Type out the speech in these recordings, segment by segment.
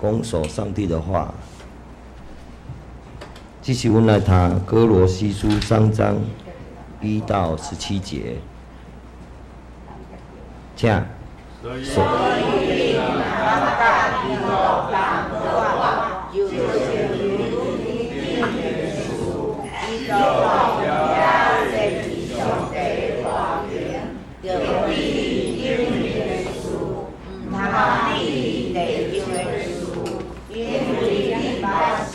謹守上帝的話。繼續阮來讀歌羅西書3章1到17節，請。所以，恁佮基督同復活，就是恁的事，基督也顯示上帝的大能，著對恁的事，毋通對地上的事，因為恁捌死，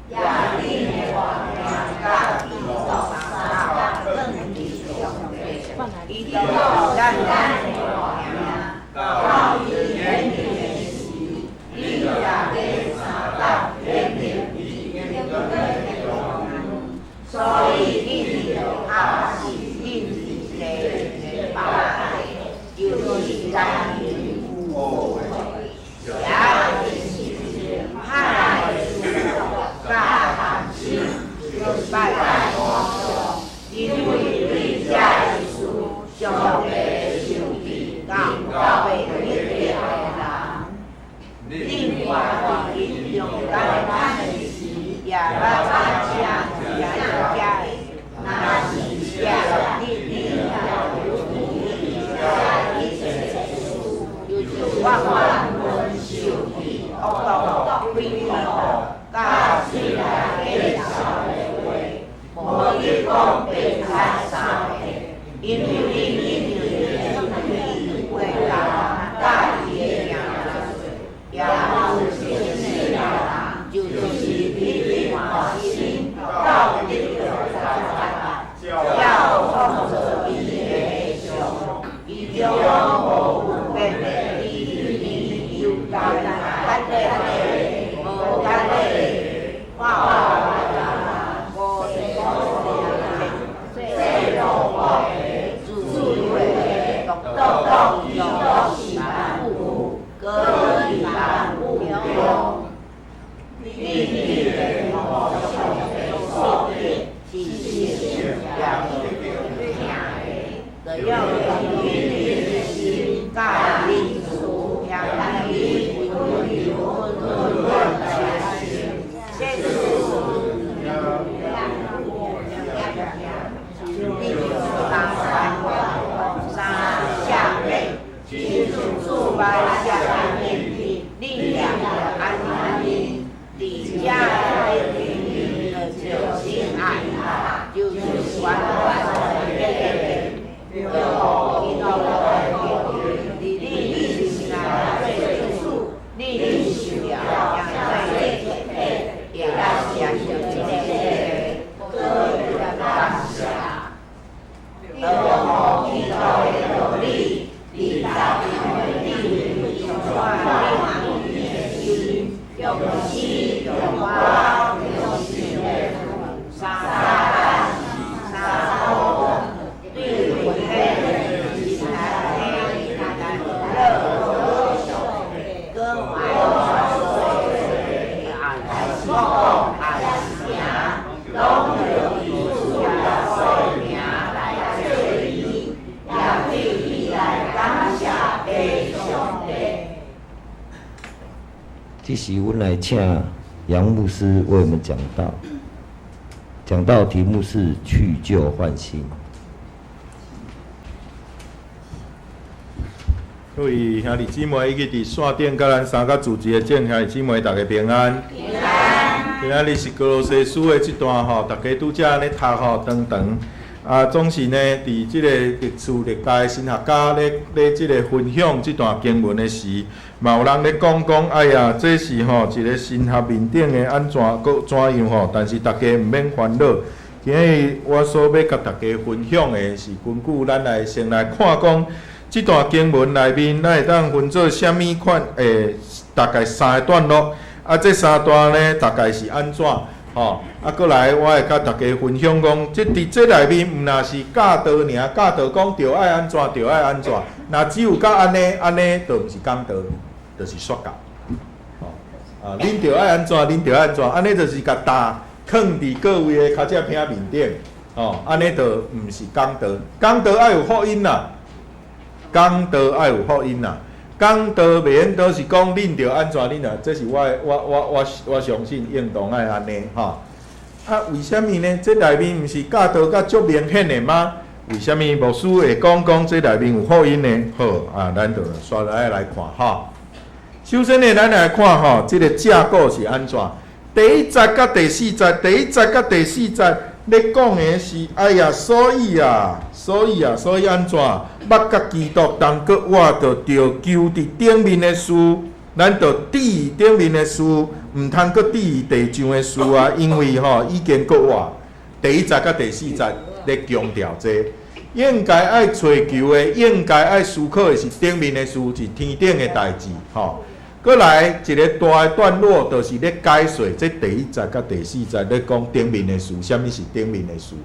也恁的活命佮基督相囥佇上帝，基督是咱的活命。到伊顯明的時，恁也欲相佮顯明佇榮耀中。所以恁著拍死恁佇地的肉體，就是奸淫、污穢、邪惡的心情、歹的思想、佮貪心，就是拜偶像。因為對這个事，上帝生氣到袂得的人。恁活佇𪜶中間的時，也捌按正這這的，若是食恁有這一切事，就是萬萬忍受佇惡毒、毀謗、佮喙內計較的話，無得講白賊三個，因為恁已經經過人佮伊的行做，也有聖死的人，就是恁換新到得著十節，照創造伊的像，伊中無分別伊猶太較的、無較的、看的、無細路的、自由的，獨獨基督是萬有，閣佇萬有中。恁已經予上帝贖得，是聖也是疼的，著要用恁的心佮仁慈、謙卑、溫柔、溫軟齊行，這事恁同款三下面，親像主捌赦免恁，恁也著按呢，佇這個著相愛，就是完全的著予基督佇恁心內做主，恁受了這個，也是這個，閣感謝。著予基督的道理，佇逐樣的充滿恁的心，用詩、用歌、用聖詩，相讚相呼，對分別心內來樂上帝，閣懷按是講按是行，攏著以主耶穌的名來做禮，也對伊來感謝父上帝。這時，阮來請楊牧師為我們講道，講道題目是去舊換新。各位兄弟姊妹，以及佇線頂佮咱三甲主持的眾兄弟姊妹，大家平安。平安。今仔日是歌羅西書的這段吼，大家拄才按呢讀吼長長，啊，總是呢，佇這個歷史歷代神學家咧這個分享這段經文的時，嘛有人咧講講，哎呀，這是吼一個神學面頂的按怎閣怎樣吼，但是大家毋免煩惱。今日我所欲共大家分享的是，根據咱來先來看講，這段經文內面，咱會當分做啥物款？大概三個段落。啊，這三段呢，大概是按怎？吼，啊，閣來我會佮大家分享講，這佇這內面毋若是教導爾，教導講著愛按怎，著愛按怎。若只有佮按呢按呢，就毋是講道，就是說教。吼，啊，恁著愛按怎，恁著愛按怎，按呢就是共擔囥佇各位的跤脊餅面頂，吼，按呢就毋是講道。講道愛有福音啦，講道愛有福音啦。講道袂用都是講恁著按怎恁啊，這是我的我我我我相信應當愛按呢吼。啊，為啥物呢？這內面毋是教導甲足明顯的嗎？為啥物牧師會講講這內面有福音呢？好啊，咱就煞來來看吼。首先呢，咱來看吼，這個架構是按怎？第一節佮第四節，第一節佮第四節咧講的是，哎呀，所以啊，所以啊，所以按怎？捌佮基督同閣活，就著求佇頂面的事，咱著注意頂面的事，毋通閣注意地上的事啊，因為吼已經閣活。第一節佮第四節咧強調這個，應該愛揣求的，應該愛思考的是頂面的事，是天頂的代誌，吼。閣來一個大的段落，就是咧解說這第一節佮第四節咧講頂面的事，啥物是頂面的事？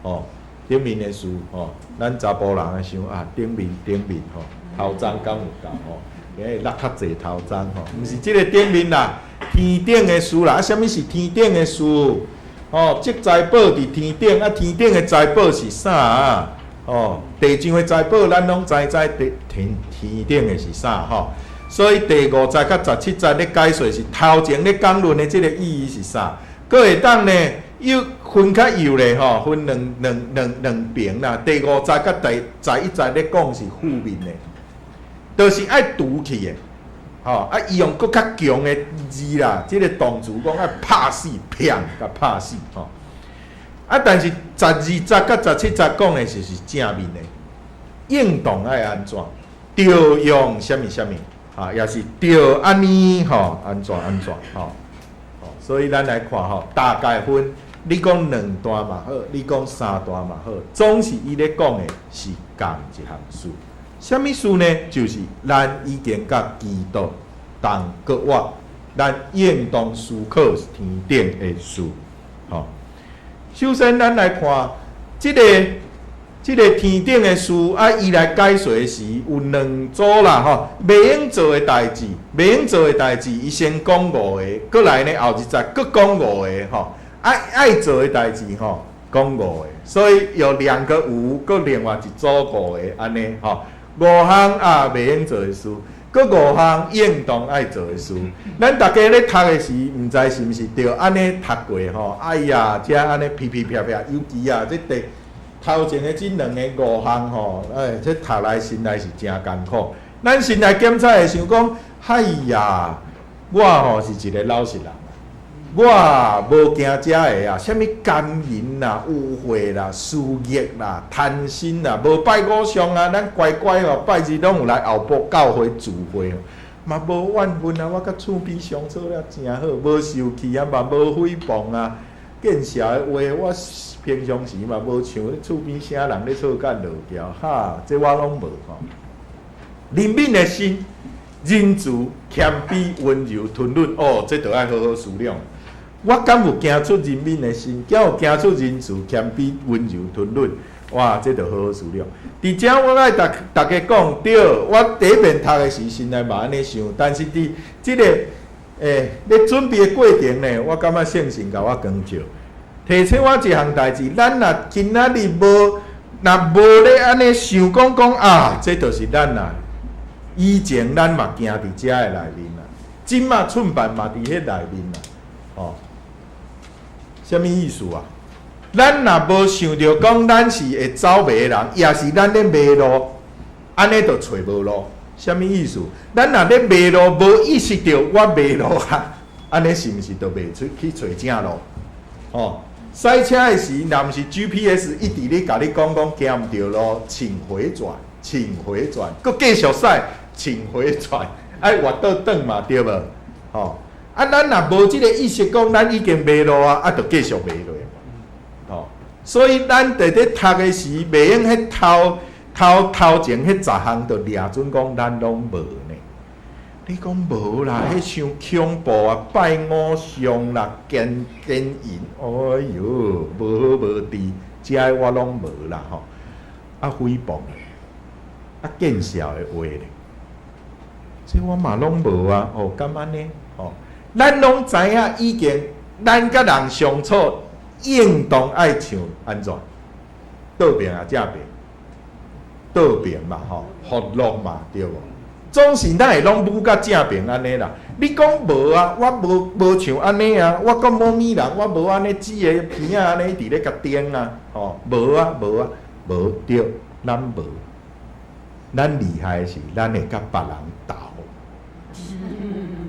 吼，頂面的事吼，咱查埔人會想啊，頂面頂面吼，頭鬃敢有夠吼？今日落較濟頭鬃吼，毋是這個頂面啦，天頂的事啦，啊，啥物是天頂的事？吼，積財寶佇天頂，啊，天頂的財寶是啥啊？吼，地上的財寶咱攏知知，地天天頂的是啥吼？所以第五節佮十七節咧解說是頭前咧講論的這個意義是啥？閣會當呢又分較幼咧吼，分兩兩兩兩邊啦。第五節佮第十一節咧講是負面的，就是愛除去的，吼啊！伊用閣較強的字啦，這個動詞講愛拍死，砰，共拍死吼。啊，但是十二節佮十七節講的是是正面的，應當愛按怎？著用啥物啥物？啊，也是著按呢吼，按怎按怎吼，所以咱來看吼，大概分，你講兩段嘛好，你講三段嘛好，總是伊咧講的是仝一項事。啥物事呢？就是咱已經佮基督同閣活，咱應當思考天頂的事。吼，首先咱來看這個。這個天頂的事，啊，伊來解說的時有兩組啦，吼，袂用做的代誌，袂用做的代誌，伊先講五个，閣來呢後一節閣講五个，吼，愛愛做的代誌，吼，講五个，所以有兩個五，閣另外一組五個，按呢，吼，五項啊袂用做的事，閣五項應當愛做的事。咱逐家咧讀的時，毋知是毋是著按呢讀過，吼，哎呀，遮按呢噼噼啪啪，尤其啊，這第頭前的這兩个五項吼，哎，這讀來心內是誠艱苦。咱先來檢查會想講，哎呀，我吼是一個老實人，我無行遮个啊，啥物奸淫啦、污穢啦、私欲啦、貪心啦，無拜偶像啊，咱乖乖吼，拜日攏有來後埔教會聚會，嘛無怨恨啊，我佮厝邊相處了誠好，無受氣啊，嘛無誹謗啊。見笑的話，我平常時嘛無像厝邊啥人咧吵架鬧交，哈，這我攏無吼。憐憫的心、仁慈、謙卑、溫柔、吞忍，哦，這著愛好好思量。我敢有行出憐憫的心，敢有行出仁慈、謙卑、溫柔、吞忍？哇，這著好好思量。佇遮我愛逐逐家講，對，我第一遍讀的時，心內嘛按呢想，但是佇這個。欸，咧準備的過程呢，我感覺聖神共我光照，提醒我一項代誌。咱若今仔日無，若無咧按呢想講講啊，這就是咱啊。以前咱嘛行佇遮的內面啊，這馬寸辦嘛佇彼內面啊，吼，啥物意思啊？咱若無想著講咱是會走迷的人，也是咱咧迷路，按呢就揣無路。啥物意思？咱若咧迷路，無意識著我迷路啊，按呢是毋是就袂出去揣正路？吼，駛車的時，若毋是 GPS 一直咧共你講講行毋著路，請回轉，請回轉，閣繼續駛，請回轉，愛越倒轉嘛，對無？吼，啊，咱若無這個意識，講咱已經迷路啊，啊，就繼續迷落。吼，所以咱佇咧讀的時，袂用彼頭。頭頭前彼十項就掠準講咱攏無呢？你講無啦，彼傷恐怖啊！拜偶像啦，奸奸淫，哎喲，無好無治，這个我攏無啦吼。啊，誹謗咧，啊，見笑的話咧，這我嘛攏無啊。哦，敢按呢？吼，咱攏知影已經，咱佮人相處，應當愛像按怎？倒爿抑正爿？倒爿嘛吼，福樂嘛對無？總是咱會攏舞甲正平按呢啦。你講無啊？我無無像按呢啊！我講某物人，我無按呢指个鼻仔按呢一直咧共頂啊！吼，無啊無啊，無對，咱無。咱厲害的是，咱會佮別人鬥，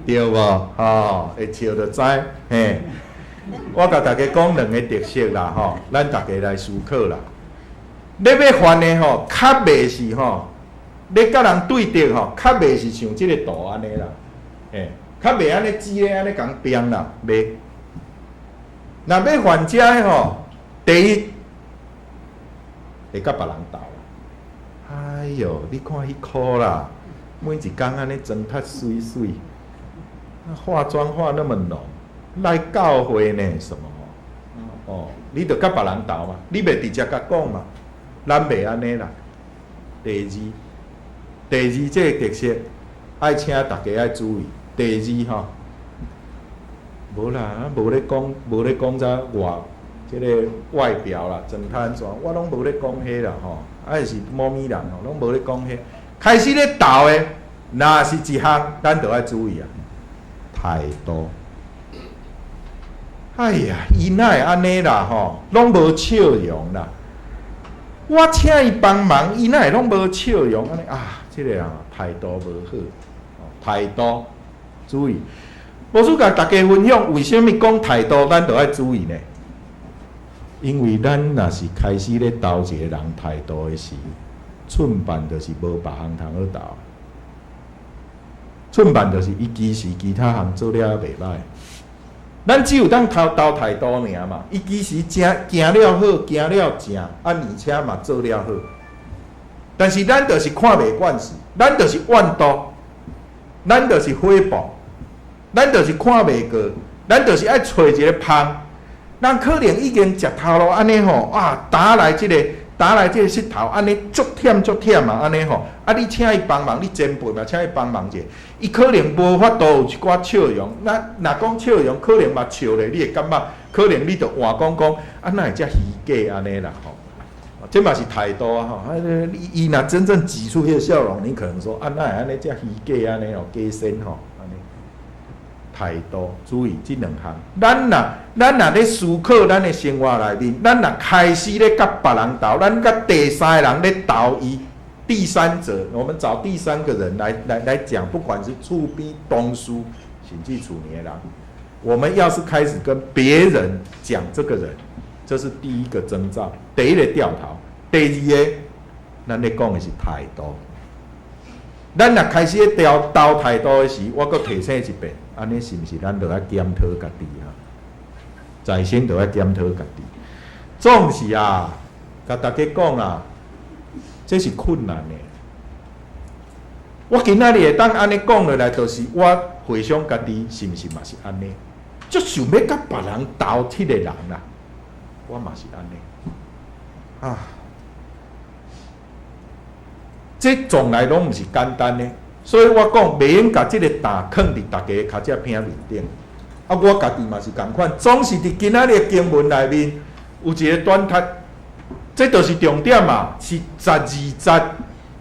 對無？吼，會笑就知。嘿，我共大家講兩个特色啦，吼，咱大家來思考啦。你欲犯的吼，較袂是吼，你佮人對著吼，較袂是像這个圖按呢啦，嘿，較袂按呢指咧按呢共砭啦，袂。若欲犯這个吼，第一會佮別人鬥。哎喲，你看彼箍啦，每一工按呢妝讀媠媠，化妝化那麼濃，來教會呢什麼？哦，你著佮別人鬥嘛，你袂直接共講嘛，咱袂按呢啦。第二，第二這个特色，愛請大家愛注意。第二吼，無啦，無咧講，無咧講這外，這个外表啦，妝讀按怎，我攏無咧講彼啦吼。啊是某物人吼，攏無咧講彼。開始咧鬥的，若是一項，咱著愛注意啊，態度。哎呀，伊哪會按呢啦吼，攏無笑容啦。我請伊幫忙，伊哪會攏無笑容按呢啊？這个人態度無好，態度注意。牧師共大家分享，為啥物講態度，咱著愛注意呢？因為咱若是開始咧鬥一個人態度的時，寸辦就是無別項通好鬥。寸辦就是伊其實其他項做了袂䆀。咱只有當鬥鬥態度爾嘛。伊其實誠行了好，行了正，啊，而且嘛做了好。但是咱就是看袂慣勢，咱就是怨妒，咱就是誹謗，咱就是看袂過，咱就是愛揣一个芳。人可能已經食頭路按呢吼，啊，打來這个，打來這个膝頭，按呢足忝足忝啊，按呢吼，啊，你請伊幫忙，你前輩嘛請伊幫忙者，伊可能無法度有一寡笑容。那若講笑容，可能嘛笑咧，你會感覺可能你就換講講，啊，哪會遮虛假按呢啦吼？這嘛是態度啊吼！啊，伊若真正擠出彼个笑容，你可能說啊，哪會按呢遮虛假按呢吼，假仙吼，按呢態度，注意這兩項。咱若咱若咧思考咱的生活內面，咱若開始咧佮別人鬥，咱佮第三个人咧鬥伊，第三者，我們找第三個人來來來講，不管是厝邊同事，甚至厝內的人，我們要是開始跟別人講這個人，這是第一個徵兆，第一個掉頭。第二個，咱咧講的是態度。咱若開始咧調鬥態度的時，我閣提醒一遍，按呢是毋是咱著愛檢討家己啊？在先著愛檢討家己。總是啊，共大家講啊，這是困難的。我今仔日會當按呢講落來，就是我回想家己是毋是嘛是按呢？足想欲佮別人鬥彼个人啦，我嘛是按呢。啊，這從來攏毋是簡單的，所以我講袂用共這个擔囥佇大家跤脊餅面頂。啊，我家己嘛是仝款，總是佇今仔日的經文內面有一个短讀，這就是重點嘛，是十二節，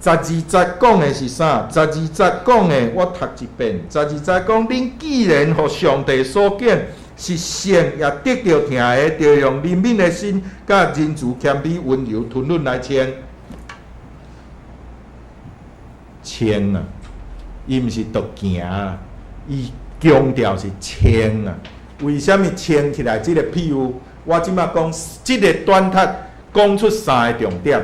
十二節講的是啥？十二節講的，我讀一遍。十二節講，恁既然予上帝所揀是聖，也得著疼的，就用憐憫的心，佮仁慈、謙卑、溫柔、吞忍來穿。穿啊，伊毋是獨行啊，伊強調是穿啊。為啥物穿起來？這个譬喻，我這擺講，這个短讀講出三個重點，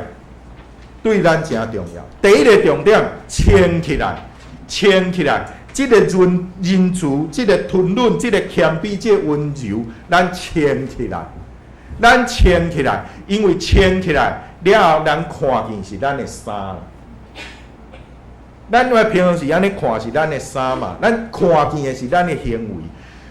對咱誠重要。第一个重點，穿起來，穿起來，這个仁仁慈，這个吞忍，這个謙卑，這个溫柔，咱穿起來，咱穿起來，因為穿起來了後，咱看見是咱的衫。咱話平常時按呢看是咱的衫嘛，咱看見的是咱的行為。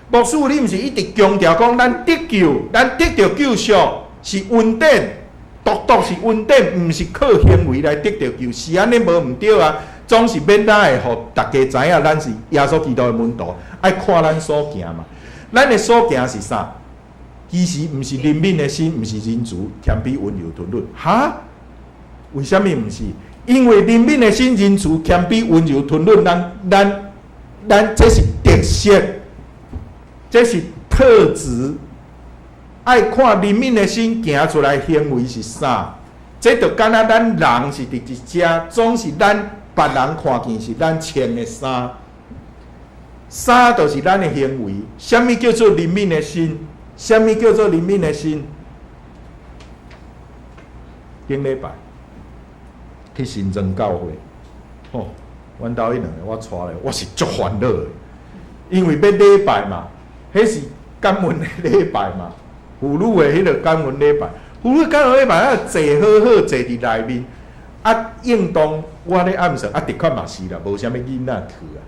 牧師，你毋是一直強調講咱得救，咱得著救贖是恩典，獨獨是恩典，毋是靠行為來得著救，是按呢無毋對啊。總是免哪會予大家知影，咱是耶穌基督的門徒，愛看咱所行嘛。咱的所行是啥？其實毋是憐憫的心，毋是仁慈、謙卑、溫柔、吞忍。哈？為啥物毋是？因為憐憫的心、仁慈、謙卑、溫柔、吞忍，咱咱咱這是特色，這是特質。愛看憐憫的心行出來行為是啥？這就敢若咱人是佇一遮，總是咱別人看見是咱穿的衫，衫就是咱的行為。啥物叫做憐憫的心？啥物叫做憐憫的心？頂禮拜去新莊教會，吼，阮兜彼兩个我帶咧，我是足煩惱的，因為欲禮拜嘛，彼是感恩的禮拜嘛，婦女的彼个感恩禮拜，婦女感恩禮拜啊，坐好好坐佇內面，啊，應當我咧暗算，啊，的確嘛是啦，無啥物囡仔去啊，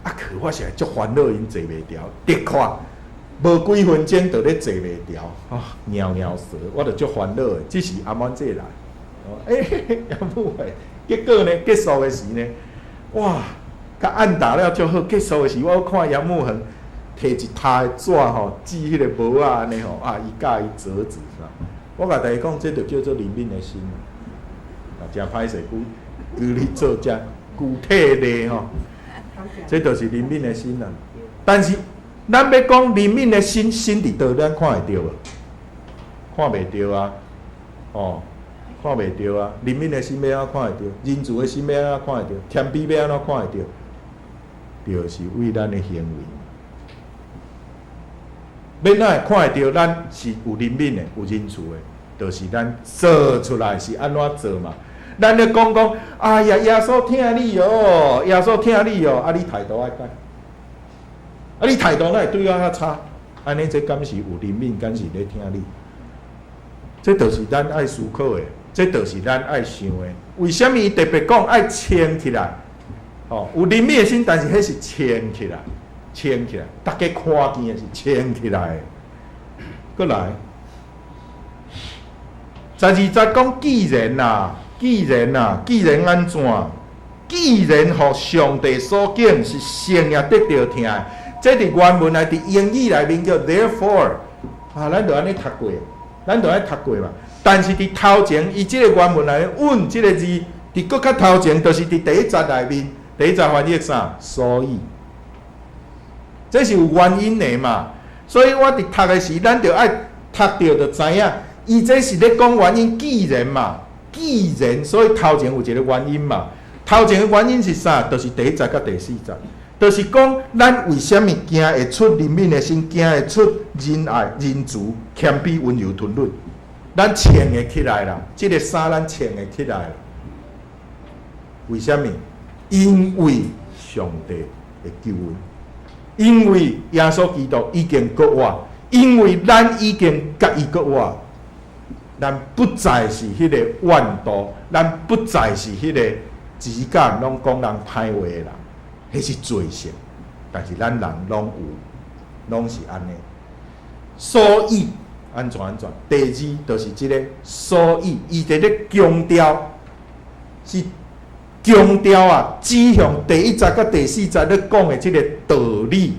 啊去我是足煩惱，𪜶坐袂牢，的確無幾分鐘就咧坐袂牢，啊，貓貓趖，我就足煩惱的，只是阿滿姐來。欸，也母會，結果呢？結束的時呢？哇，共按打了足好。結束的時，我看楊牧恆提一沓的紙吼，折彼个帽仔按呢吼，啊，伊佮伊折紙是吧？我共大家講，這就叫做憐憫的心。啊，誠歹勢，具具體做遮具體例吼，這就是憐憫的心啦。但是，咱欲講憐憫的心，心佇佗，咱看會著無？看袂著啊，哦。看袂著啊！憐憫的心欲按怎看會著？仁慈的心欲按怎看會著？謙卑欲按怎看會著？就是為咱的行為。欲哪會看會著？咱是有憐憫的，有仁慈的，就是咱做出來是按怎做嘛？咱咧講講，哎呀，耶穌疼你哦，耶穌疼你哦，啊，你態度愛改，啊，你態度哪會對我遐差？按呢，這敢是有憐憫，敢是咧疼你？這就是咱愛思考的。這就是咱愛想的。為啥物伊特別講愛穿起來？哦，有憐憫的心，但是彼是穿起來，穿起來，大家看見的是穿起來的。閣來，十二節講既然啊，既然啊，既然按怎？既然予上帝所揀是先也得著疼的，這佇原文內佇英語內面叫 therefore 啊，咱就按呢讀過，咱就按呢讀過嘛。但是佇頭前，伊這个原文內面“阮”這个字，佇閣較頭前，就是佇第一節內面，第一節翻譯啥？所以，這是有原因的嘛。所以我佇讀的時，咱就愛讀著就知影，伊這是咧講原因，既然嘛，既然，所以頭前有一个原因嘛。頭前的原因是啥？就是第一節佮第四節，就是講咱為啥物行會出憐憫的心，行會出仁愛、仁慈、謙卑、溫柔、吞忍。咱穿會起來啦，這个衫咱穿會起來。為啥物？因為上帝的救恩，因為耶穌基督已經復活，因為咱已經佮伊復活，咱不再是彼个怨徒，咱不再是彼个只敢攏講人歹話的人，彼是罪性。但是咱人攏有，攏是按呢。所以。按怎按怎？第二就是這个，所以伊佇咧強調，是強調啊，指向第一節佮第四節咧講的這个道理。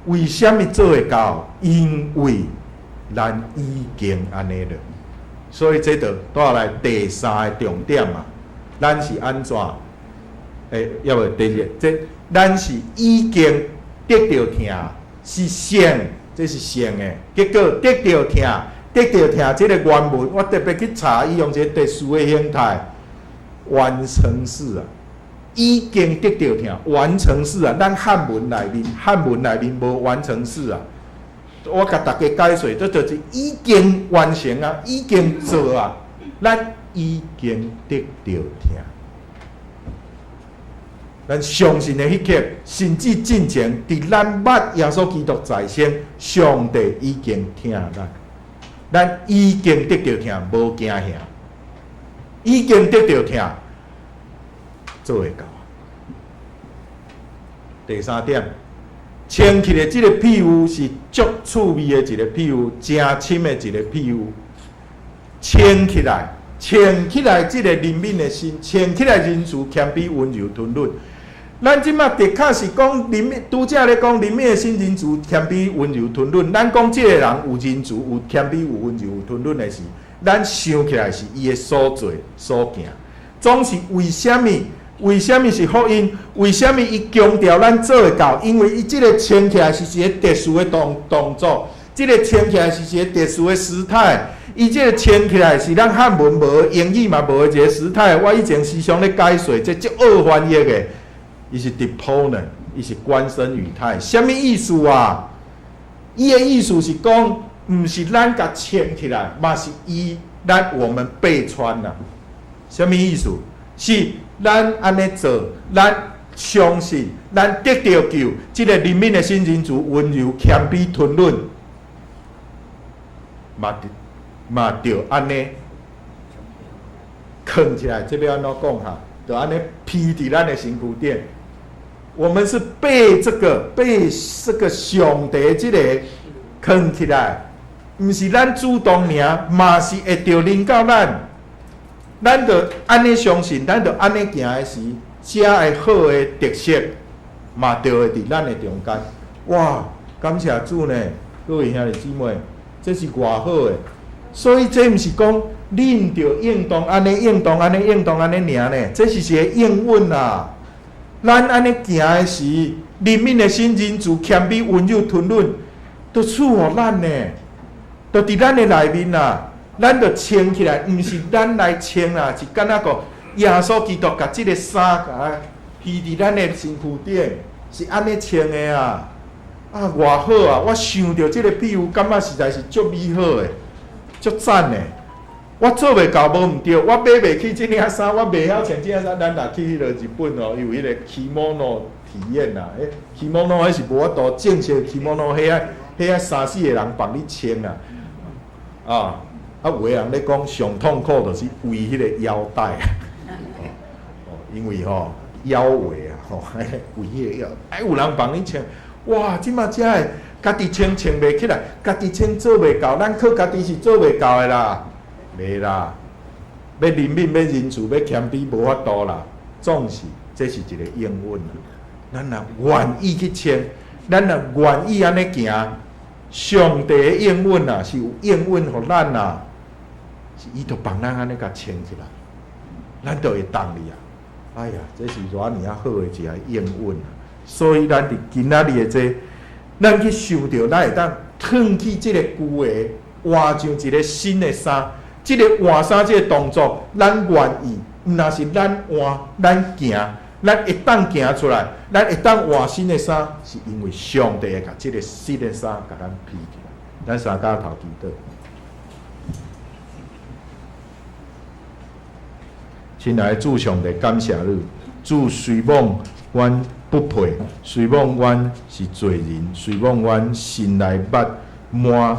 為啥物做會到？因為咱已經按呢了，所以這就帶來第三个重點嘛。咱是按怎？欸，抑無第二个，這咱是已經得著疼，是先。這是先的，結果得著疼，得著疼。這个原文我特別去查，伊用一個特殊的形態，完成式啊，已經得著疼，完成式啊。咱漢文內面，漢文內面無完成式啊。我共大家解說，這就是已經完成啊，已經做啊，咱已經得著疼。咱相信的彼刻，甚至進前，佇咱捌耶穌基督在先，上帝已經疼咱，咱已經得著疼，無驚嚇，已經得著疼，做會到。第三點，穿起的這個譬喻是足趣味的一個譬喻，誠深的一個譬喻，穿起來，穿起來，這個憐憫的心，穿起來仁慈、謙卑、溫柔、吞忍。咱這馬的確是講憐憫，拄才咧講憐憫的心、仁慈、謙卑、溫柔、吞忍。咱講這個人有仁慈、有謙卑、有溫柔、有吞忍的時，咱想起來是伊的所做所行。總是為啥物？為啥物是福音？為啥物伊強調咱做會到？因為伊這个穿起來是一个特殊的動作，這个穿起來是一個特殊的時態。伊這个穿起來是咱漢文無，英語嘛無的一個時態。我以前時常咧解說，這足惡翻譯的，伊是 deponent，伊是關身語態，啥物意思啊？伊的意思是講，毋是咱共穿起來，嘛是伊咱我們被穿啦。啥物意思？是咱按呢做，咱相信，咱得著救，這个憐憫的心、仁慈、溫柔、謙卑、吞忍，嘛著按呢囥起來，這欲按怎講哈？著按呢披佇咱的身軀頂。我們是被這個上帝這個囥起來，毋是咱主動爾，嘛是會著臨到咱。咱著按呢相信，咱著按呢行的時，遮的好的特色嘛，著會佇咱的中間。哇！感謝主呢，各位兄弟姊妹，這是偌好的。所以這毋是講恁著應當按呢，應當按呢，應當按呢爾呢，這是一個應允啊。咱按呢行的時，憐憫的心、仁慈、謙卑、溫柔、吞忍，都賜予咱呢，都佇咱的內面啊。咱著穿起來，毋是咱來穿啦，是敢若個耶穌基督共這个衫共披佇咱的身軀頂，是按呢穿的啊！啊，偌好啊！我想著這个比喻，感覺實在是足美好的，足讚的。我做袂到無毋對，我買袂起這領衫，我袂曉穿這領衫。咱若去彼个日本哦，有彼个 kimono 體驗啦，彼 kimono 彼是無法度正式 kimono，彼遐三四個人幫你穿啊，啊！啊，有的人咧講上痛苦就是圍彼个腰帶，哦，因為吼腰圍啊，吼，圍彼个腰，哎，有人幫你穿，哇，這馬才會家己穿穿袂起來，家己穿做袂到，咱靠家己是做袂到的啦，袂啦，欲憐憫，欲仁慈，欲謙卑，無法度啦，總是這是一個應允啦。咱若願意去穿，咱若願意按呢行，上帝的應允啊，是有應允予咱啊。是伊就幫咱按呢共穿起來，咱就會當哩啊！哎呀，這是偌爾仔好的一个應允啊！所以咱佇今仔日的這，咱去想著，咱會當褪去這個舊的，換上一个新的衫。這个換衫這个動作，咱願意，毋若是咱換，咱行，咱會當行出來，咱會當換新的衫，是因為上帝會共這个新的衫共咱披起來。咱三跤頭祈禱。親愛的主上帝，感謝你。主雖罔阮不配，雖罔阮是罪人，雖罔阮生來捌滿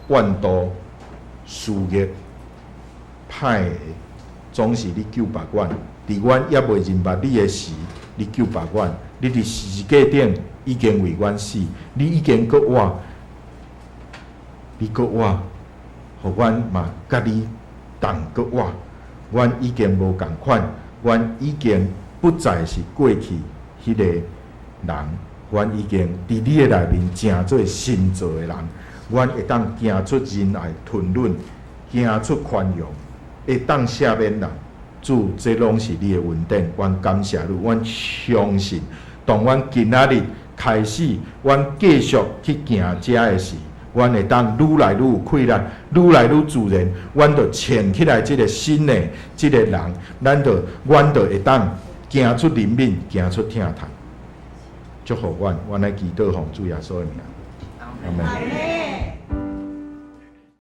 怨妒、私欲、歹的，總是你救拔阮。佇阮猶未認捌你的時，你救拔阮。你佇十字架頂已經為阮死，你已經閣活，你閣活，予阮嘛佮你同閣活。阮已經無仝款，阮已經不再是過去彼个人，阮已經佇你的內面成做新造的人。阮會當行出仁愛、吞忍，行出寬容，會當赦免人。主，這攏是你的恩典，阮感謝你，阮相信，當阮今仔日開始，阮繼續去行遮的時，阮會當愈來愈有氣力，愈來愈自然，阮就穿起來這个新的這个人，阮就會當行出憐憫，行出疼痛。祝福阮，阮來祈禱奉主耶穌的名，阿門。